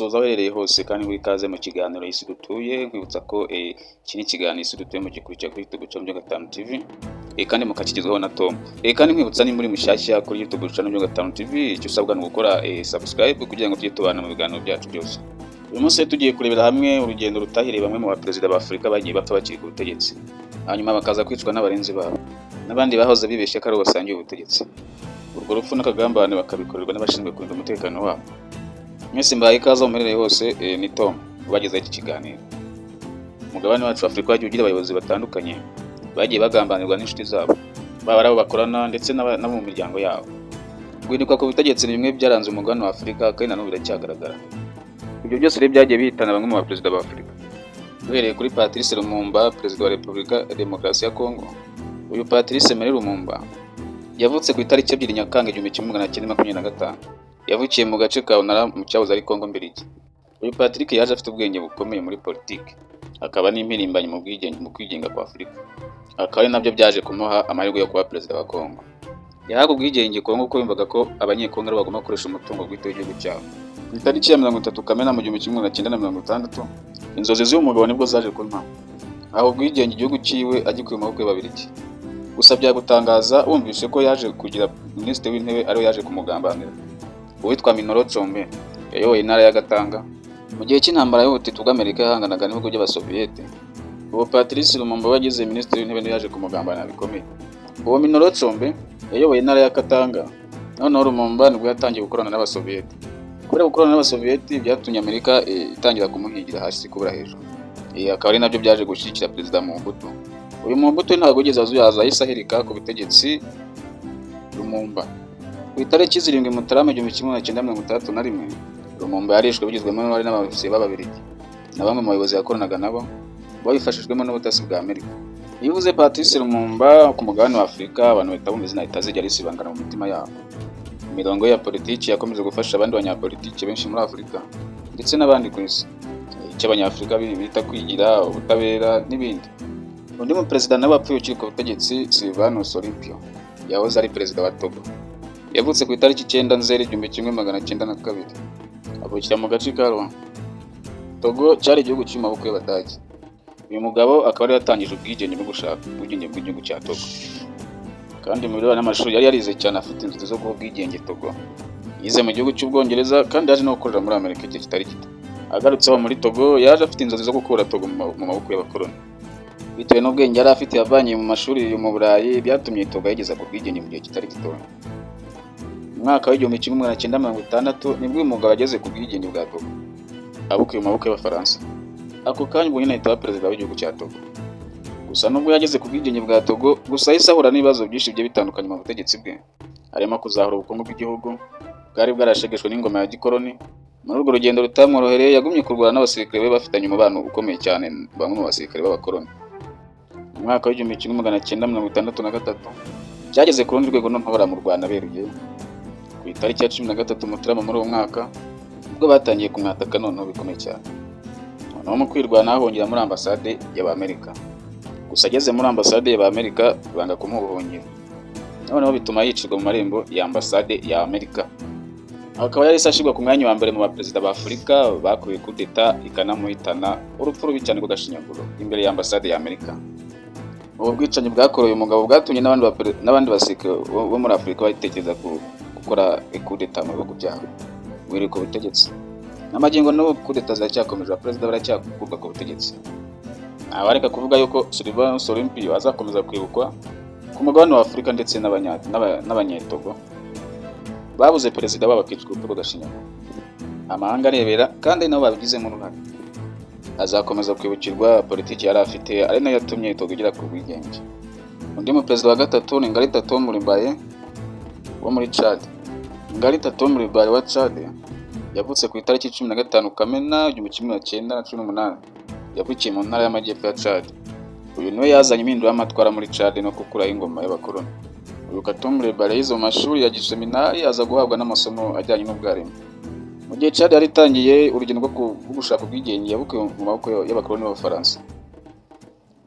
Ndagusuhuza aho uherereye hose kandi nguha ikaze mu kiganiro Isi Dutuye. Nkwibutsa ko iki ni ikiganiro Isi Dutuye mugikurikira kuri YouTube channel Gatanu TV, kandi mukakigezwaho na Tom. Kandi nkwibutsa, nimba uri mushyashya kuri YouTube channel Gatanu TV, icyo usabwa ni ugukora subscribe kugira ngo tujye tubana mu biganiro byacu byose. Uyu munsi tugiye kurebera hamwe urugendo rutahiriye bamwe mu baperezida ba Afurika bagiye bapfa bakiri ku butegetsi, hanyuma bakaza kwicwa n'abarinzi babo n'abandi bahoze bibeshya ko ari bo basangiye ubutegetsi. Urwo rupfu n'akagambane bakabikorerwa n'abashinzwe kurinda umutekano wabo. Mwese mbahaye ikaze aho muherereye hose. Ni Tom ubagezaho iki kiganiro. Umugabane wacu wa Afurika wagiye ugira abayobozi batandukanye bagiye bagambanirwa n'inshuti zabo, baba ari abo bakorana ndetse n'abo mu miryango yabo. Guhinduka ku butegetsi ni bimwe byaranze umugabane wa Afurika, kandi na n'ubu biracyagaragara. Ibyo byose rero byagiye bihitana bamwe mu baperezida ba Afurika, duhereye kuri Patrice Lumumba, perezida wa Repubulika ya Demokarasi ya Kongo. Uyu Patrice Emery Lumumba yavutse ku itariki 2 Nyakanga 1925. Yavukiye mu gace ka Onara mu cyahoze ari Kongo Mbirigi. Uyu Patrick yaje afite ubwenge bukomeye muri politiki, akaba n'impirimbanyi mu bwigenge, mu kwigenga kwa Afurika, akaba ari nabyo byaje kumuha amahirwe yo kuba perezida wa Kongo. Yahaga ubwigenge Kongo kuko yumvaga ko Abanyekongo aribo bagomba gukoresha umutungo bwite w'igihugu cyabo. Ku itariki ya 30 Kamena mu 1960, inzozi z'uyu mugabo nibwo zaje kuba impamo, aho ubwigenge igihugu cyiwe agikuye mu maboko y'Ababiligi. Gusa byagutangaza wumvise ko yaje kugira minisitiri w'intebe ariwe yaje kumugambanira, uwitwa Minoru Tshombe yayoboye intara ya Katanga mu gihe cy'intambara y'ubutita ubwo Amerika yahanganaga n'ibihugu by'Abasoviyete. Uwo Patrice Lumumba wagize minisitiri w'intebe niwe yaje kumugambanira bikomeye. Uwo Minoru Tshombe yayoboye intara ya Katanga, noneho Lumumba nibwo yatangiye gukorana n'Abasoviyete. Kubera gukorana n'Abasoviyeti byatumye Amerika itangira kumuhigira hasi kubura hejuru. Akaba ari nabyo byaje gushyigikira perezida Mobutu. Uyu Mobutu ntabwo yigeze azuyaza, yahise ahirika ku butegetsi Lumumba. Ku itariki 7 Mutarama 1961, Lumumba yarishwe bigizwemo uruhare n'abofisiye b'Ababiligi na bamwe mu bayobozi yakoranaga nabo, babifashijwemo n'ubutasi bwa Amerika. Iyo uvuze Patrice Lumumba ku mugabane wa Afurika, abantu bahita bumva izina ritazigera risibangana mu mitima yabo. Imirongo ye ya politiki yakomeje gufasha abandi banyapolitiki benshi muri Afurika ndetse n'abandi ku isi. Icyo Abanyafurika bita kwigira, ubutabera n'ibindi. Undi mu perezida nawe wapfuye ukiri ku butegetsi, Sylvanus Olympio, yahoze ari perezida wa Togo. Yavutse ku itariki 9 Nzeri 1902. Avukira mu gace ka Rouen. Togo cyari igihugu kiri mu maboko y'Abadage. Uyu mugabo akaba yari yatangije ubwigenge bwo gushaka ubwigenge bw'igihugu cya Togo. Kandi mu birebana n'amashuri yari yarize cyane, afite inzozi zo guha ubwigenge Togo. Yize mu gihugu cy'Ubwongereza kandi yaje no gukorera muri Amerika igihe kitari gito. Agarutse aho muri Togo, yaje afite inzozi zo gukura Togo mu maboko y'abakoloni. Bitewe n'ubwenge yari afite yavanye mu mashuri mu Burayi, byatumye Togo yigeza ku bwigenge mu gihe kitari gito. Mu mwaka wa 1960 nibwo uyu mugabo ageze ku bwigenge bwa Togo, abukuye mu maboko y'Abafaransa. Ako kanya ubwo nyine ahita aba perezida w'igihugu cya Togo. Gusa nubwo yageze ku bwigenge bwa Togo, gusa yahise ahura n'ibibazo byinshi bigiye bitandukanye mu butegetsi bwe, harimo kuzahura ubukungu bw'igihugu bwari bwarashegeshwe n'ingoma ya gikoloni. Muri urwo rugendo rutamworohereye, yagumye kurwana n'abasirikare be bafitanye umubano ukomeye cyane, bamwe mu basirikare b'abakoloni. Mu mwaka wa 1963 byageze ku rundi rwego, noneho baramurwana beruye. Ku itariki ya 13 Mutarama muri uwo mwaka, ubwo batangiye kumwataka noneho bikomeye cyane. Noneho mu kwirwanaho ahungira muri ambasade y'Abamerika. Gusa ageze muri ambasade y'Abamerika banga kumuha ubuhungiro. Noneho bituma yicirwa mu marembo ya ambasade ya Amerika. Akaba yahise ashyirwa ku mwanya wa mbere mu baperezida ba Afurika bakorewe kudeta ikanamuhitana urupfu rubi cyane rw'agashinyaguro imbere ya ambasade ya Amerika. Ubu bwicanyi bwakorewe uyu mugabo bwatumye n'abandi basirikare bo muri Afurika batekereza ku gukora kudeta mu bihugu byabo, guhirika ubutegetsi. N'amagingo n'ubu kudeta ziracyakomeje, abaperezida baracyakurwa ku butegetsi. Ntawareka kuvuga yuko Sylvanus Olympio azakomeza kwibukwa ku mugabane wa Afurika ndetse n'Abanyetogo babuze perezida wabo akicwa urupfu rw'agashinyaguro, amahanga arebera, kandi nabo babigizemo uruhare. Azakomeza kwibukirwa politiki yari afite, ari nayo yatumye Togo igera ku bwigenge. Undi mu perezida wa gatatu ni Ngarita Tomuribaye wo muri Chad. Ngarita Tomuribaye wa Chad yavutse ku itariki 15 Kamena 1918. Yavukiye mu ntara y'amajyepfo ya Chad. Uyu niwe yazanye impinduramatwara muri Chad no gukuraho ingoma y'abakoloni. Uyu Katumuri yize mu mashuri ya giseminari, aza guhabwa n'amasomo ajyanye n'ubwarimu. Mu gihe Chad yari itangiye urugendo rwo gushaka ubwigenge yabukuye mu maboko y'abakoloni b'Abafaransa,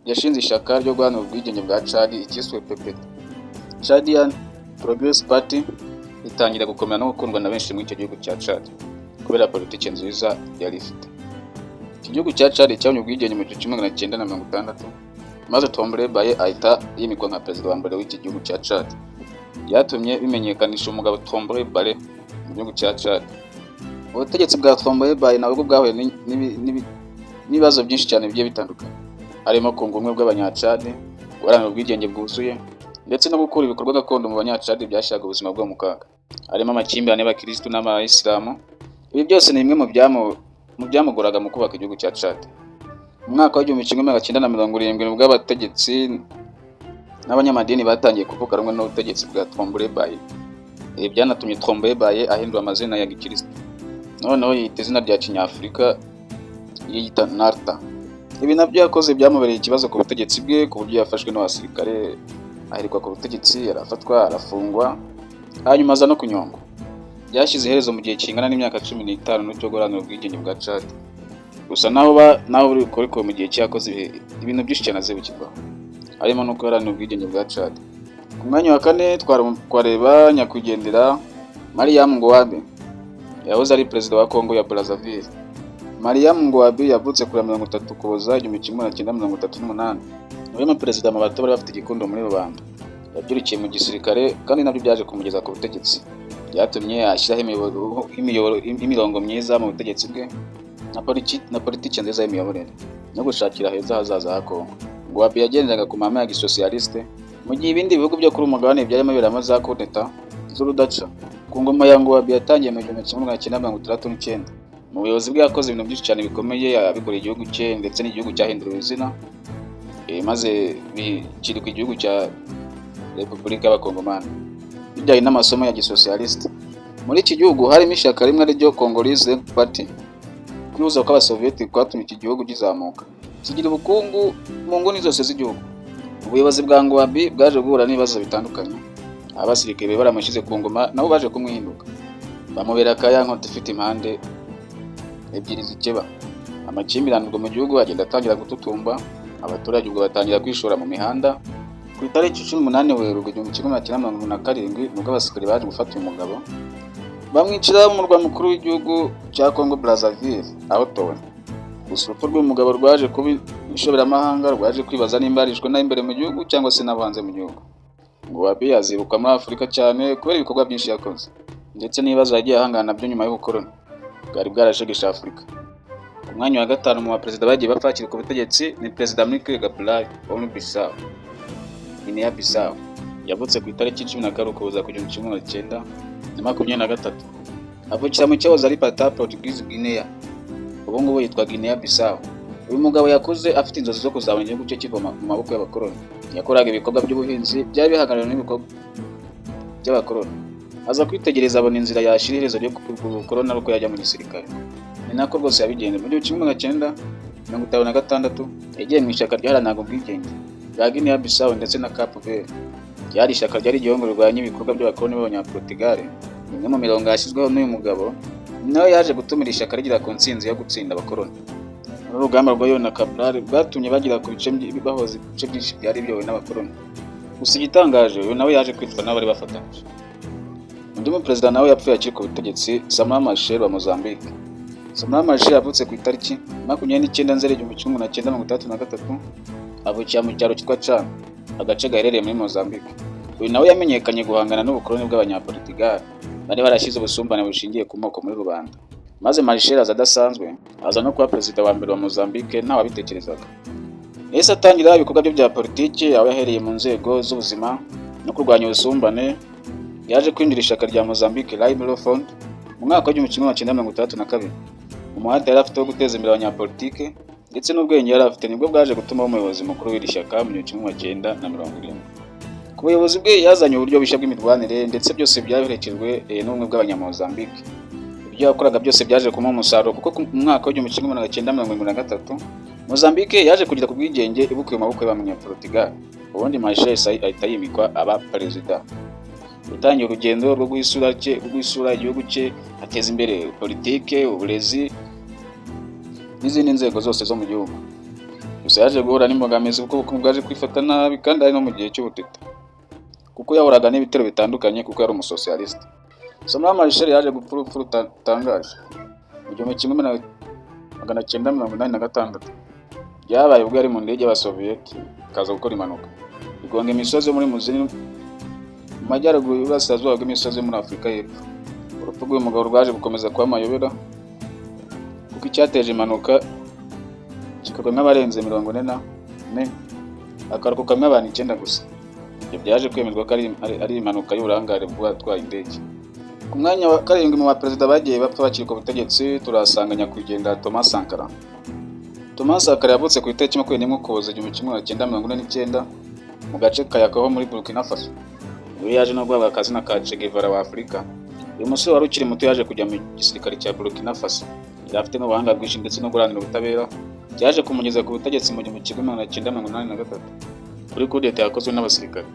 yashinze ishyaka ryo guharanira ubwigenge bwa Chad, icyiswe PPT, Chadian Progress Party, itangira gukomera no gukundwa na benshi muri icyo gihugu cya Chad. kubera politiki nziza yari ifite. Iki gihugu cya Chad cyabonye ubwigenge mu 1960, maze Tombalbaye Baye ahita yimikwa nka perezida wa mbere w'iki gihugu cya Chad. Byatumye bimenyekanisha umugabo Tombalbaye Baye mu gihugu cya Chad. Ubutegetsi bwa Tombalbaye Baye nabwo bwahuye n'ibibazo byinshi cyane bigiye bitandukanye, harimo kunga ubumwe bw'Abanyacad, guharanira ubwigenge bwuzuye, ndetse no gukura ibikorwa gakondo mu Banyacad byashyiraga ubuzima bwabo mu kaga, harimo amakimbirane y'abakirisitu n'abayisilamu. Ibi byose ni bimwe mu byamugoraga mu kubaka igihugu cya Chad. Mu mwaka wa 1970 nibwo abategetsi n'abanyamadini batangiye kuvuga rumwe n'ubutegetsi bwa Tombalbaye Baye. Ibi byanatumye Tombalbaye Baye ahindura amazina ya gikirisitu, noneho yita izina rya kinyafurika, yiyita Narta. Ibi nabyo yakoze byamubereye ikibazo ku butegetsi bwe, ku buryo yafashwe n'abasirikare, ahirikwa ku butegetsi, arafatwa, arafungwa, hanyuma aza no kunyongwa. Byashyize iherezo mu gihe kingana n'imyaka 15 cyo guharanira ubwigenge bwa Chad. Gusa naho buri ariko mu gihe cye yakoze ibintu byinshi cyane azibukirwaho, harimo no guharanira ubwigenge bwa Chad. Ku mwanya wa kane twareba nyakwigendera Mariam Ngouabi, yahoze ari perezida wa Congo ya Brazzaville. Mariam Ngouabi yavutse ku ya 30 Ukuboza 1938. Niwe mu perezida mu bato bari bafite igikundo muri rubanda. Yabyirukiye mu gisirikare, kandi nabyo byaje kumugeza ku butegetsi. Byatumye ashyiraho imirongo myiza mu butegetsi bwe na politiki nziza y'imiyoborere no gushakira heza hazaza ha Congo. Ngouabi yagenderaga ku mahame ya gisosiyaliste, mu gihe ibindi bihugu byo kuri umugabane byarimo biberamo za kudeta z'urudaca. Ku ngoma ya Ngouabi yatangiye mu 1969. Mu buyobozi bwe yakoze ibintu byinshi cyane bikomeye, abikoreye igihugu cye, ndetse n'igihugu cyahinduriwe izina, maze bikirwa igihugu cya Repubulika y'Abakongomani bijyanye n'amasomo ya gisosiyaliste. Muri iki gihugu harimo ishyaka rimwe ariryo Congolese Party. Kwihuza kw'Abasoviyeti kwatumye iki gihugu kizamuka, kigira ubukungu mu nguni zose z'igihugu. Ubuyobozi bwa Ngouabi bwaje guhura n'ibibazo bitandukanye. Abasirikare bari baramushyize ku ngoma nabo baje kumwihinduka, bamubera akaya nkota ifite impande ebyiri zikeba. Amakimbirane ubwo mu gihugu agenda atangira gututumba, abaturage ubwo batangira kwishora mu mihanda. Ku itariki 18 Werurwe 1977 nibwo abasirikare baje gufata uyu mugabo, bamwicira mu murwa mukuru w'igihugu cya Congo Brazzaville ahotowe. Gusa urupfu rw'uyu mugabo rwaje kuba inshoberamahanga, rwaje kwibaza nimba yarishwe n'imbere mu gihugu cyangwa se n'abo hanze mu gihugu. Ngouabi azibukwa muri Afurika cyane kubera ibikorwa byinshi yakoze, ndetse n'ibibazo yagiye ahangana nabyo nyuma y'ubukoloni bwari bwarashegeshe Afurika. Ku mwanya wa gatanu mu baperezida bagiye bapfa bakiri ku butegetsi ni Perezida Amilcar Cabral wo muri Bissau, Guinea Bissau. Yavutse ku itariki 12 Ukuboza ku 1923, avukira mu cyahoze ari Pata Portuguese Guinea, ubu ngubu yitwa Guinea Bissau. Uyu mugabo yakuze afite inzozi zo kuzabona igihugu cye kiva mu maboko y'abakoloni. Yakoraga ibikorwa by'ubuhinzi byari bihagarariwe n'ibikorwa by'abakoloni, aza kwitegereza abona inzira yashyira iherezo ryo bukoloni ari uko yajya mu gisirikare. Ni nako rwose yabigenze. Mu 1956 yagiye mu ishyaka ryaharaniraga ubwigenge bwa Guinea Bissau ndetse na Cape Verde. Ryari ishyaka ryari igihombo rirwanya ibikorwa by'abakoloni b'Abanyaportugal. Imwe mu mirongo yashyizweho n'uyu mugabo nawe yaje gutumira ishyaka rigera ku ntsinzi yo gutsinda abakoloni. Muri urugamba rwa na Cabral bwatumye bagera ku bice bahoze ibice byinshi byari biyobowe n'abakoloni. Gusa igitangaje, uyu nawe yaje kwicwa n'abari bafatanyije. Undi muperezida nawe yapfuye akiri ku butegetsi, Samora Machel wa Mozambique. Samora Machel yavutse ku itariki 29 Nzeri 1963, avukira mu cyaro cyitwa Chana, agace gaherereye muri Mozambique. Uyu nawe yamenyekanye guhangana n'ubukoloni bw'Abanyaportugal bari barashyize ubusumbane bushingiye ku moko muri rubanda, maze Machel aza adasanzwe, aza no kuba perezida wa mbere wa Mozambique ntawabitekerezaga. Yahise atangira ibikorwa bye bya politiki, aho yahereye mu nzego z'ubuzima no kurwanya ubusumbane. Yaje kwinjira ishyaka rya Mozambique Liberal Front mu mwaka wa 1962. Umuhate yari afite wo guteza imbere abanyapolitike ndetse n'ubwenge yari afite nibwo bwaje gutuma aba umuyobozi mukuru w'iri shyaka mu 1970. Ku buyobozi bwe yazanye uburyo bushya bw'imirwanire, ndetse byose byaherekejwe n'ubumwe bw'Abanyamozambique. Ibyo yakoraga byose byaje kumuha umusaruro, kuko mu mwaka wa 1973 Mozambique yaje kugera ku bwigenge ibukuye mu maboko y'Abanyaportugal. Ubundi Machel ahita yimikwa aba perezida. Yatangiye urugendo rwo guha isura igihugu cye, ateza imbere politike, uburezi n'izindi nzego zose zo mu gihugu. Gusa yaje guhura n'imbogamizi kuko ubukungu bwaje kwifata nabi, kandi ari no mu gihe cy'ubutita, kuko yahoraga n'ibitero bitandukanye kuko yari umusosiyalisite. Samora Machel yaje gupfa urupfu rutangaje. Mu 1986 byabaye ubwo yari mu ndege y'Abasoviyeti, ikaza gukora impanuka, igonga imisozi yo muri Muzini mu majyaruguru y'uburasirazuba bw'imisozi yo muri Afurika y'Epfo. Urupfu rw'uyu mugabo rwaje gukomeza kuba amayobera, kuko icyateje impanuka kikagwamo abarenze 44, hakarokokamo abantu icyenda gusa. Ibyo byaje kwemezwa ko ari impanuka y'uburangare bw'uwatwaye indege. Ku mwanya wa karindwi mu baperezida bagiye bapfa bakiri ku butegetsi, turahasanga nyakwigendera Thomas Sankara. Thomas Sankara yavutse ku itariki 21 Ukuboza 1949 mu gace ka Yakaho muri Burkina Faso. Uyu yaje no guhabwa akazina ka Che Guevara wa Afurika. Uyu musore wari ukiri muto yaje kujya mu gisirikare cya Burkina Faso. Yari afite n'ubuhanga bwinshi ndetse no guharanira ubutabera, byaje kumugeza ku butegetsi mu 1983 kuri coup d'état yakozwe n'abasirikare.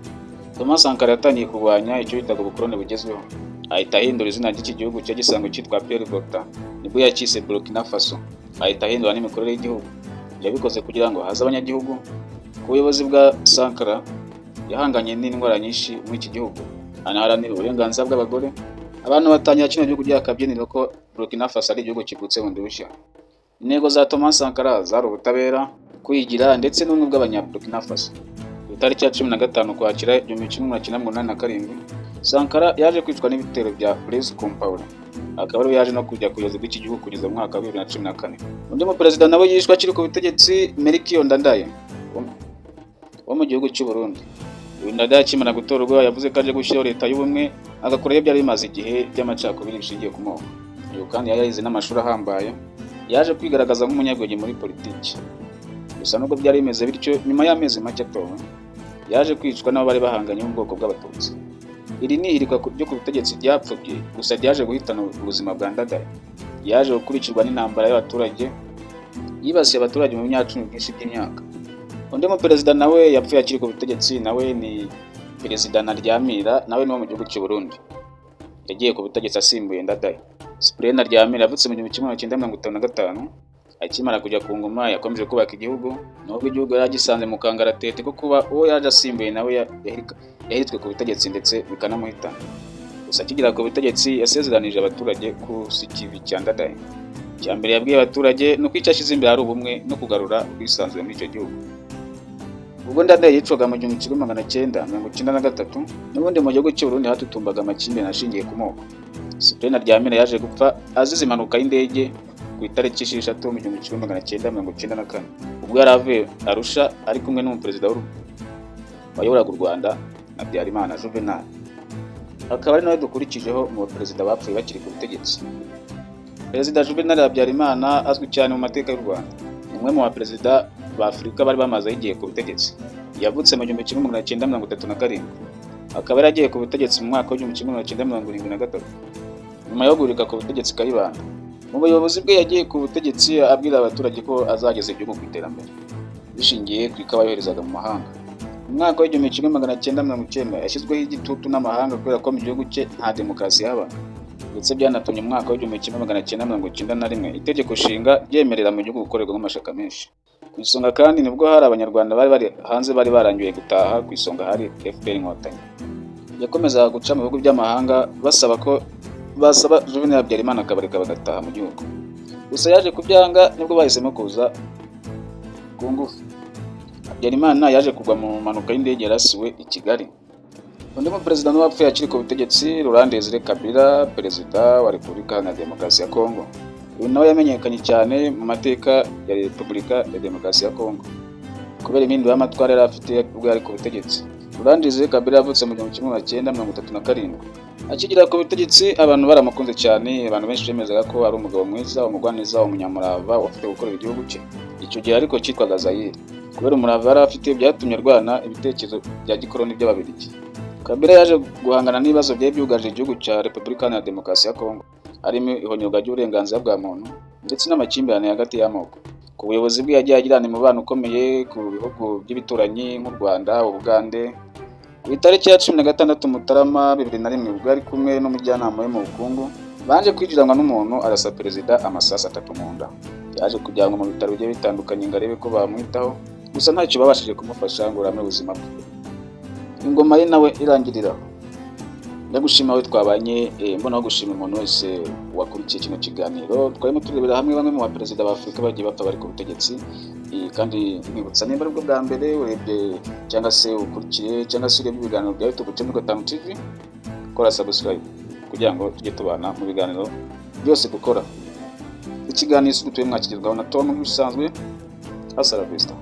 Thomas Sankara yatangiye kurwanya icyo bitaga ubukoloni bugezweho, ahita ahindura izina ry'iki gihugu cyari gisanzwe cyitwa Pierre Volta, nibwo yacyise Burkina Faso, ahita ahindura n'imikorere y'igihugu. Yabikoze kugira ngo haze abanyagihugu. Ku buyobozi bwa Sankara yahanganye n'indwara nyinshi muri iki gihugu, anaharanira uburenganzira bw'abagore. Abantu batangira kino gihugu byakabyiniro ko Burkina Faso ari igihugu kivutse bundi bushya. Intego za Thomas Sankara zari ubutabera, kwigira ndetse n'ubumwe bw'Abanyaburkina Faso. Ku itariki ya 15 Ukwakira 1987, Sankara yaje kwicwa n'ibitero bya Blaise Compaoré, akaba ariwe yaje no kujya ku buyobozi bw'iki gihugu kugeza mu mwaka wa 2014. Undi muperezida nawe yishwe akiri ku butegetsi, Melchior Ndadaye wo mu gihugu cy'u Burundi. Uyu Ndadaye akimara gutorwa yavuze ko aje gushyiraho leta y'ubumwe, agakora byari bimaze igihe by'amacakubiri bishingiye ku moko. Uyu kandi yari yarize n'amashuri ahambaye, yaje kwigaragaza nk'umunyabwenge muri politiki. Gusa nubwo byari bimeze bityo, nyuma y'amezi make atowe, yaje kwicwa n'abo bari bahanganye mu bwoko bw'Abatutsi. Iri ni ihirikwa ryo ku butegetsi ryapfubye gusa ryaje guhitana ubuzima bwa Ndadaye. Yaje gukurikirwa n'intambara y'abaturage yibasiye abaturage mu myaka byinshi by'imyaka. Undi muperezida nawe yapfuye akiri ku butegetsi nawe ni Perezida Ntaryamira, nawe ni wo mu gihugu cy'u Burundi. Yagiye ku butegetsi asimbuye Ndadaye. Cyprien Ntaryamira yavutse mu 1955. Akimara kujya ku ngoma yakomeje kubaka igihugu, nubwo igihugu yari agisanze mu kangaratete ko kuba uwo yaje asimbuye nawe yahiritswe ku butegetsi ndetse bikanamuhitana. Gusa akigera ku butegetsi yasezeranije abaturage kusa ikivi cya Ndadaye. Icya mbere yabwiye abaturage ni uko icyo ashyize imbere ari ubumwe no kugarura ubwisanzure muri icyo gihugu. Ubwo Ndadaye yicwaga mu 1993, n'ubundi mu gihugu cy'u Burundi hatutumbaga amakimbirane ashingiye ku moko. Cyprien Ntaryamira yaje gupfa azize impanuka y'indege ku itariki 6 mu 1994, ubwo yari avuye Arusha ari kumwe n'umuperezida wayoboraga u Rwanda, Habyarimana Juvenal, akaba ari nawe dukurikijeho mu baperezida bapfuye bakiri ku butegetsi. Perezida Juvenal Habyarimana azwi cyane mu mateka y'u Rwanda, ni umwe mu baperezida ba Afurika bari bamazeho igihe ku butegetsi. Yavutse mu 1937, akaba yaragiye ku butegetsi mu mwaka wa 1973 nyuma yo guhirika ku butegetsi Kayibanda. Mu buyobozi bwe yagiye ku butegetsi abwira abaturage ko azageza igihugu ku iterambere bishingiye ku ikawa yoherezaga mu mahanga. Mu mwaka wa 1990 yashyizweho igitutu n'amahanga kubera ko mu gihugu cye nta demokarasi yabaga, ndetse byanatumye mu mwaka wa 1991 itegeko nshinga ryemerera mu gihugu gukorerwamo amashyaka menshi. Ku isonga kandi nibwo hari Abanyarwanda bari bari hanze bari barangiye gutaha, ku isonga hari FPR Inkotanyi. Yakomezaga guca mu bihugu by'amahanga basaba ko basaba Juvenal Habyarimana akabareka bagataha mu gihugu. Gusa yaje kubyanga, nibwo bahisemo kuza ku ngufu. Habyarimana yaje kugwa mu mpanuka y'indege yarasiwe i Kigali. Undi mu perezida n'uwapfuye akiri ku butegetsi, Laurent Desire Kabila, perezida wa Repubulika Iharanira Demokarasi ya Kongo. Uyu nawe yamenyekanye cyane mu mateka ya Repubulika ya Demokarasi ya Kongo kubera impinduramatwara yari afite ubwo yari ku butegetsi. Laurent Desire Kabila yavutse mu 1937. Akigera ku butegetsi abantu baramukunze cyane, abantu benshi bemezaga ko ari umugabo mwiza, umugwaneza, umunyamurava ufite gukorera igihugu cye. Icyo gihe ariko cyitwaga Zaire. Kubera umurava yari afite byatumye arwana ibitekerezo bya gikoloni by'Ababiligi. Kabila yaje guhangana n'ibibazo byari byugarije igihugu cya Repubulika Iharanira Demokarasi ya Kongo, harimo ihonyorwa ry'uburenganzira bwa muntu ndetse n'amakimbirane hagati y'amoko. Ku buyobozi bwe yagiye agirana umubano ukomeye ku bihugu by'ibituranyi nk'u Rwanda, Ubugande. Ku itariki ya 16 Mutarama 2001, ubwo yari kumwe n'umujyanama we mu bukungu, banje kwinjiranwa n'umuntu arasa perezida amasasu atatu mu nda. Yaje kujyanwa mu bitaro bigiye bitandukanye ngo arebe ko bamwitaho, gusa ntacyo babashije kumufasha ngo urame ubuzima bwe. Ingoma ye nawe irangirira aho. Ndagushima wowe twabanye, mbonaho gushima umuntu wese wakurikiye kino kiganiro. Twarimo turebera hamwe bamwe mu baperezida ba Afurika bagiye bapfa bari ku butegetsi. Kandi nkwibutsa, nimba aribwo bwa mbere urebye cyangwa se ukurikiye cyangwa se urebye ibiganiro bya YouTube channel 5 TV, kora subscribe kugira ngo tujye tubana mu biganiro byose dukora. Ikiganiro Isi Dutuye mwakigezwaho na Tom nk'ibisanzwe. Hasta la vista.